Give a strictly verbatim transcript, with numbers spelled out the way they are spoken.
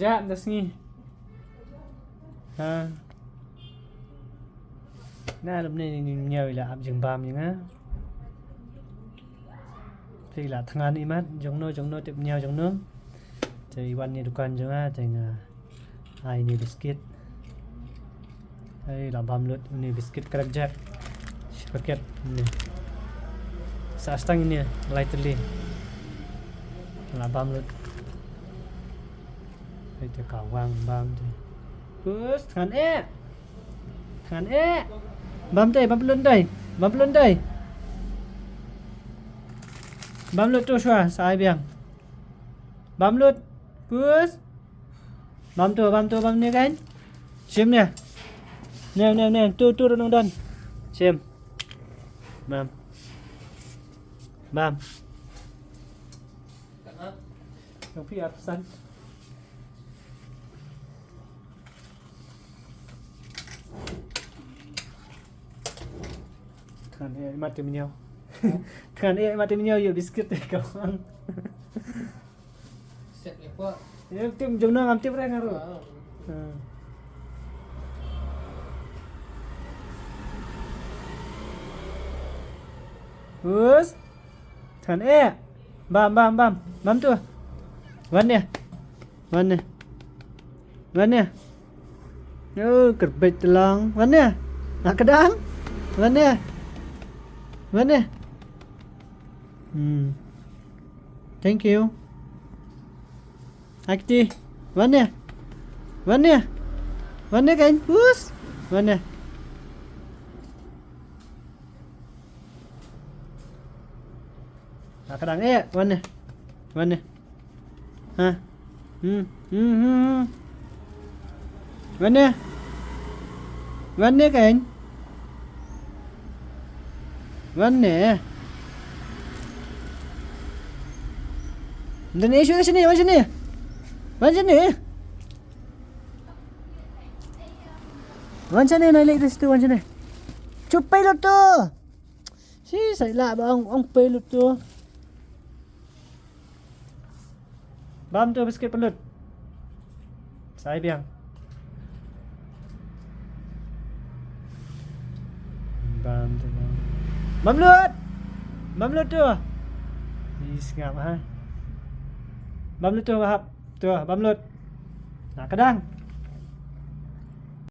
Jap da sngi. Ha. Na lum ne ni ni nyau ila ap jingbam ni nga. Te ila thngan imat jongno jongno tip nyau jongno. Te iwan ni dukan jong nga te nga ai ni biskit. Ai la bam lut ni biskit Crack Jack. Shi paket ni. Sa stang ni lai teli. La bam lut. Ai te ka wang bam te. Pus thngan eh. Thngan eh. Bam te bam lut dai. Bam lut dai. Bam lut tu shwa sa ai biang. Bam lut. Pus. Bam tu bam tu bam ni kan. Sim ni. Ni ni ni tu tu renung dan. Sim. Bam. Bam. Yang pi artisan. Thngan eh mati menyau. Thngan eh mati menyau yu biskit eh kawang. Set ni po. Ya tim jong nang am tip reng aru. Ah. Hmm. Us. Thngan eh. Bam bam bam. Bam tu. Wan ni. Wan ni. Wan ni. Oh, kerbet telang. Wan ni. Nak kedang. Wan ni. Wan ni. Hmm. Thank you. Akti. Wan ni. Wan ni. Wan ni kan. Us. Wan ni. Nak kedang eh. Wan ni. Wan ni. Ha. Hmm. Hmm. Hmm. Hmm. Wan ni. Wan ni kan. Wan ni. Dan isu sini, wan sini. Wan sini. Wan sini na lek di situ wan sini. Chupai lut tu. Si sai la ba ong ong pai lut tu. Bam tu biskit pelut. Sai biang. Bam tu bam. Bam lut. Bam lut tu. Ni sngap ha. Bam lut tu bahap. Tu bam lut. Nak kedang.